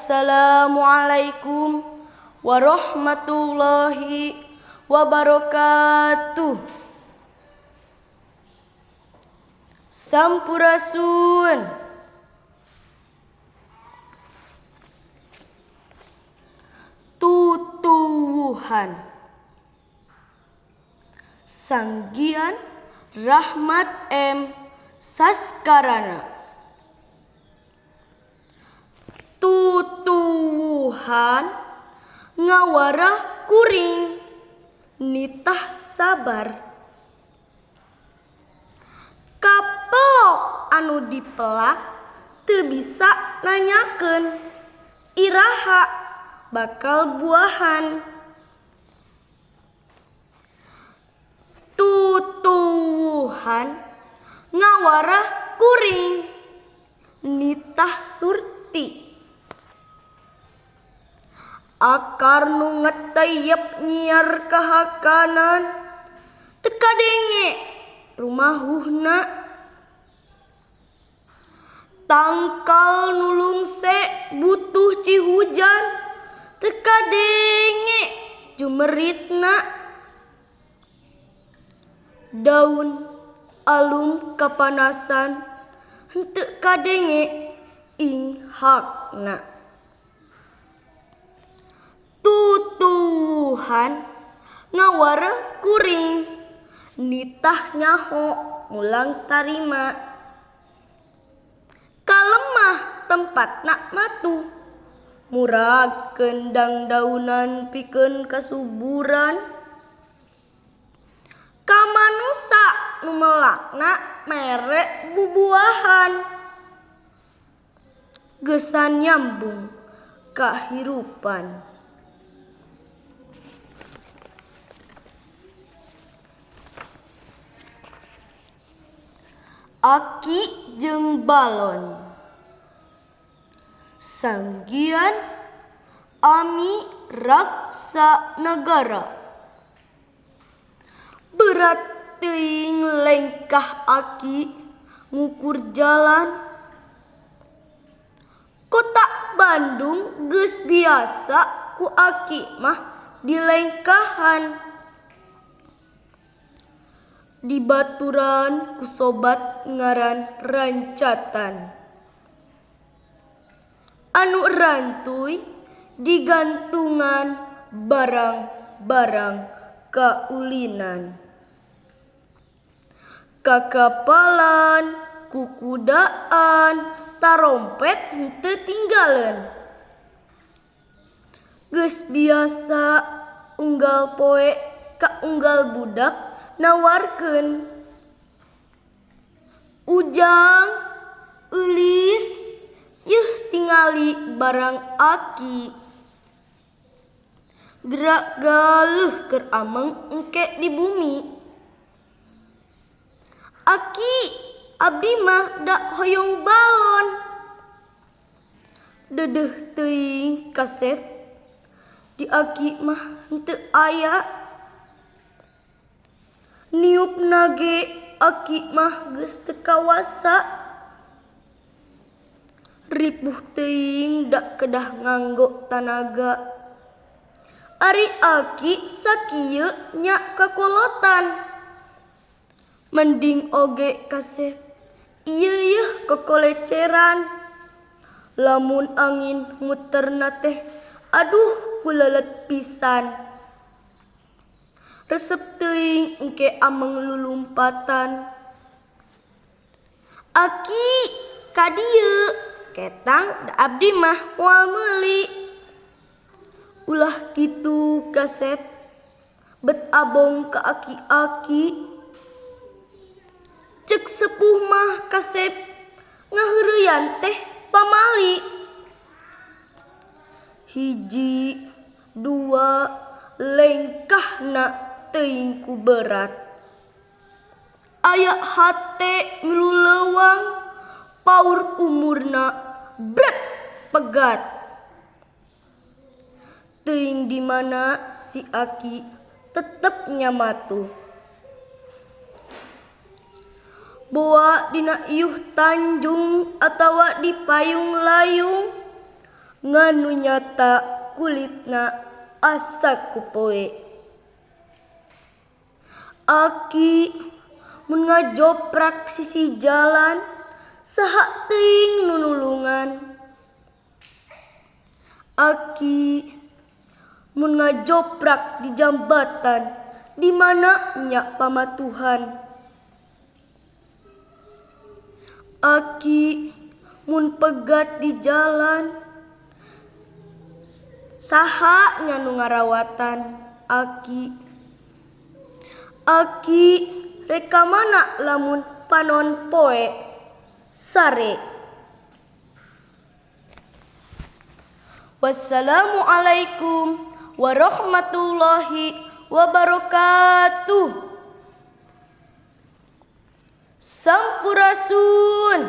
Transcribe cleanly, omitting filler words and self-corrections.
Assalamualaikum warahmatullahi wabarakatuh. Sampurasun. Tutuwuhan. Sanggian Rahmat M. Saskarana. Tutuwuhan ngawara kuring nitah sabar. Kapelok anu dipelak teu bisa nanyakeun iraha bakal buahan. Tutuwuhan ngawara kuring nitah surti. Akar nu ngeteyep nyiar kahakanan teu kadenge rumahuhna. Tangkal nu lungse butuh cihujan teu kadenge jumeritna. Daun alum kapanasan henteu kadenge inghakna. Tutuwuhan ngawara kuring nitah nyaho mulang tarima. Kalemah tempatna matuh muragkeun dangdaunan pikeun kasuburan. Ka manusa nu melakna mere bubuahan. Geusan nyambung kahirupan. Aki jeung balon. Sanggian Ami Raksa Nagara. Berat teuing lengkah aki ngukur jalan. Kota Bandung geus biasa ku aki mah dilengkahan. Dibaturan ku sobat ngaran rancatan. Anu rantuy digantungan barang-barang kaulinan. Kakapalan, kukudaan, tarompet henteu tinggaleun. Geus biasa unggal poe ka unggal budak nawarkeun. Ujang, Eulis, yeuh tingali barang aki. Gerak galuh keur ameng engke di bumi. Aki, abdi mah da hoyong balon. Deudeuh teuing kasep di aki mah henteu aya. Niupna ge aki mah geus teu kawasa. Ripuh teuing da kedah nganggo tanaga. Ari aki sakieu nya kakolotan. Mending oge kasep ieu yeuh kokoleceran. Lamun angin muterna teh aduh kulelet pisan. Resep teuing engke ameng lulumpatan. Aki ka dieu ketang da abdi mah moal meuli. Ulah kitu kasep bet abong ka aki-aki. Cek sepuh mah kasep ngaheureuyan teh pamali. Hiji dua lengkahna teuing ku berat. Aya hate milu leuwang paur umurna bret pegat. Teuing di mana si aki tetep nyamatuh. Boa dina iuh tanjung atawa di payung layung. Ngan nu nyata kulitna asa ku poe. Aki mun ngajoprak sisi jalan saha teuing nu nulungan. Aki mun ngajoprak di jambatan di mana nya pamatuhan. Aki mun pegat di jalan saha nya nu ngarawatan. Aki Aki rek ka mana lamun panon poe sare. Wassalamualaikum warahmatullahi wabarakatuh. Sampurasun.